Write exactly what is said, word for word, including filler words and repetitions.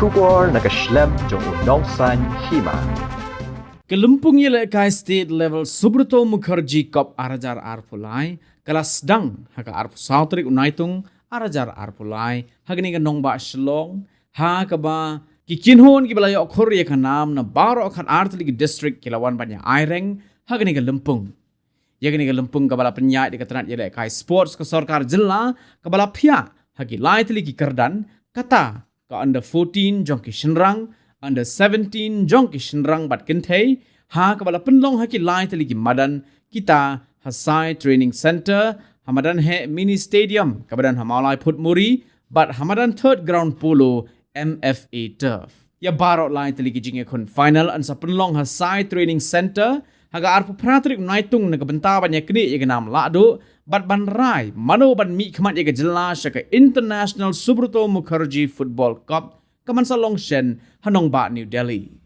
Khubor na ka shlem jong u nongsaiñ hima. Ka lympung ïalehkai State Level Subroto Mukherjee Cup ar hajar arphew lai ka la sdang ha ka arphew saw tarik u Naitung ar hajar arphew lai ha kane ka nongbah Shillong, ha kaba ki kynhun kiba la ïoh khur ïa ka nam na baroh khatar tylli ki district ki la wan ban ïa aireng ha kane ka lympung. Ïa kane ka lympung kaba la pynïaid da ka tnat ïalehkai sports ka sorkar jylla, kaba la phiah ha ki lai tylli ki kyrdan, kata ka under fourteen jong ki shynrang, under seventeen jong ki shynrang bad kynthei, ha kaba la pynlong ha ki lai tylli ki madan, kita ha Sai Training Centre, ha madan heh Mini Stadium kaba don ha Mawlai Phuthmuri, bad ha madan Third Ground Polo, M F A Turf. Ïa baroh lai tylli ki jingïakhun final yn sa pynlong ha Sai Training Centre ha ka arphew phra tarik u Naitung, na ka bynta ban ïaknieh ïa ka nam lahduh bad ban rai mano ban mihkhmat ïa ka jylla sha ka International Subroto Mukherjee Football Cup, kaban sa long shen ha nongbah New Delhi.